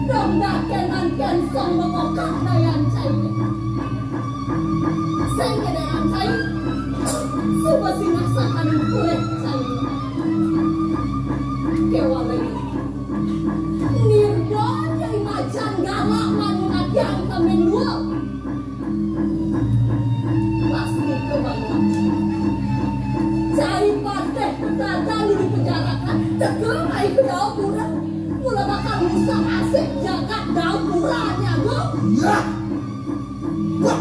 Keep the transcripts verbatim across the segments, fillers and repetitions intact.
Dong dakenan kén song bengokak dayan cai. Sing gedéan cai. Suba sinah sahaning kulit cai. Kéwala. Nirda cai macan galak manunat yang kemendul. Pasti kebangun. Cai pateh ketadan di penjarakan, teka mai ke Daur Pura. Mula bakal rusak asik jagat Daur Pura nya, Agung. Yah. Wah.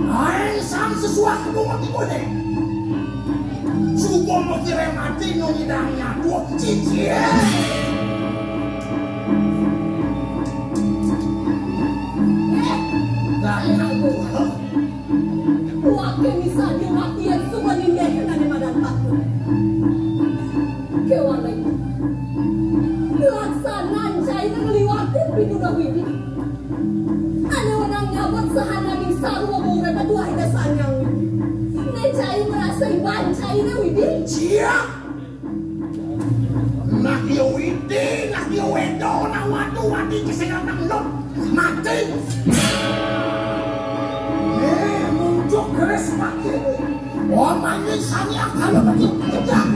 Ai sang sesuatu mati kone. Suba makiré mati nu ngidang nyatua cicing. Dah. Waké misadia matian suba nindéhna né madan patut. Kéwala. Laksanan cai ngaliwatin pituduh Widi. Ané wenang nyabet sahananing sarwa muré petuah Ida Sang Hyang Widi. Né cai merasa iban cai né Widi. Cia. Nah, ya Widi, nah, ya Wedo, nah, waduh, Widi, kesehatan lo. Mati. Eh, muncul keris mati. Oh, mati, sani akal mati. Kejar.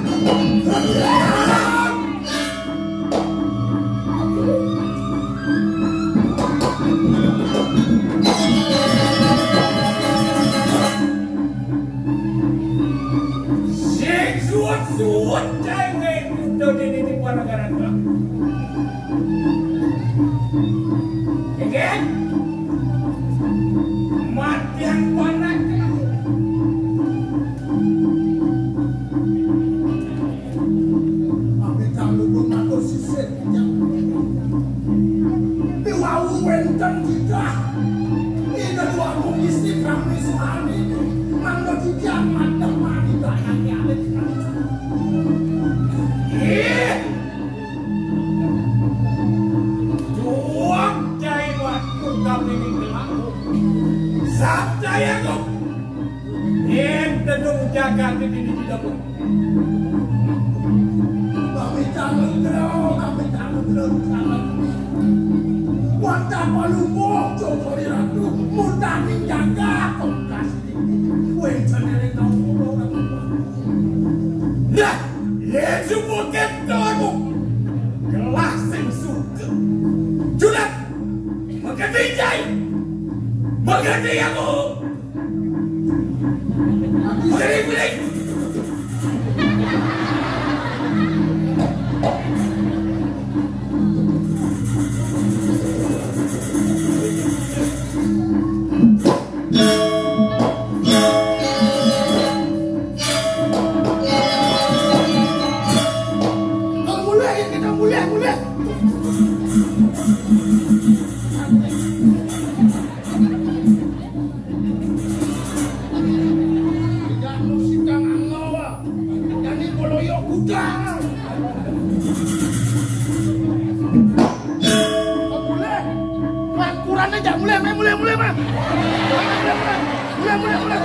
Sing suut-suut cai wé kuda dene di panegara. Engké? Matian panak. Amitang luhur matur sisih. Diwawu wénten titah. Ida Déwa Agung Istri Pramé Suhani. Mangda titiang madem manita nang alit. Ih. Juang cai waduh tapi di gelang. Sabda ya kok. Yen tedung jagat di dini kita pun. Kami tahu terus, kami tahu terus, kami. Wantah palupuh, Jogori Ratu, murdaning jagat, tongkas ini. Wénten eling taun kula, kami. Nah, Yesu bukit kamu. Gelah sing suka. Julat, mengerti, Jai? Mengerti aku? Mulih, kita mulih, mulih. Tidak musik kang angau, ah. Jadi boloyo gudang. Mulih. Mangkurane jak mulih, meh, mulih, mulih, meh. Mulih, mulih, mulih. Mulih, mulih, mulih.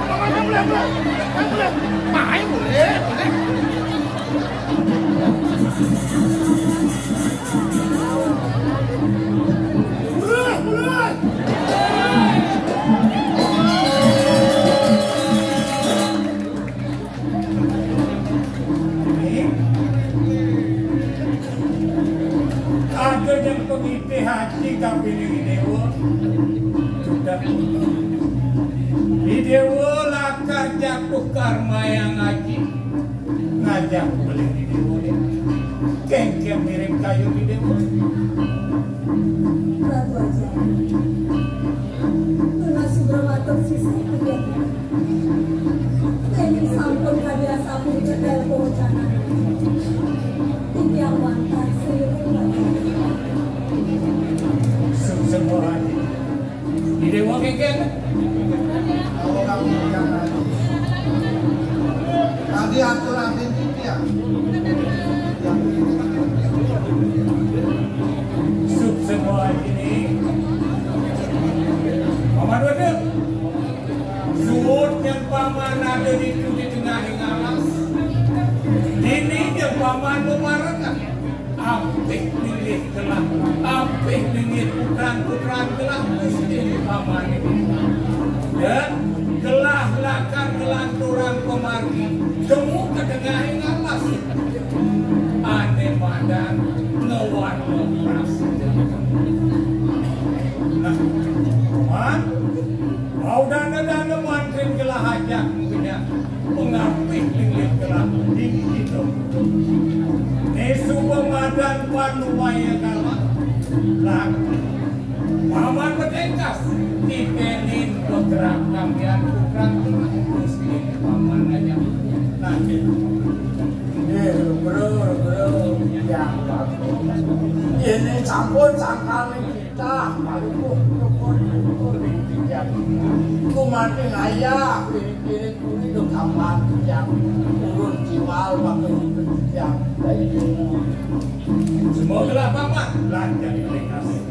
Mulih, mulih, mulih. Meh, mulih. Main mulih, mulih. Mulih, mulih. Ada yang pengitih haji kapining Déwa. Sudah. Di Déwa lakar jatuh karma yang haji. Ngajak beli di Déwa. Kengkeng mirip kayu di Déwa. Ratu Aja. Tunas Subramatur sisih kedek. Nanging sampun kadi asapu dicekel pocanan. Titiang wantah seiring wantah. Sungsem ora. Di Déwa kéngkén. Tadi atur amin titiang. Sungsem ora ini. Paman wedek. Suud nyang paman Barengan apik linggih gelah, apik linggih putran-putran gelah Gusti pamané. Dan gelah lakar gelanturan pamargi, jemu ka tengahing alas. Ané madan ngewan ngebras. Nah, man, mau dana-dana mantrin gelah ajak punya pengapih linggih gelah tinggi itu. Nesu pemadan panuwaya galah. Lah, paman betekas titenin bergerak kambian putra terus ini paman aja. Nanti. Nggih, bro, bro. Ya, Pak. Ini sampun sangkal kita, Pak. Kumanting ayah, kiri-kiri kuri do kamar tijang. Turun siwal, pakai ikut tijang. Semua gelah paman, belanja di kasih.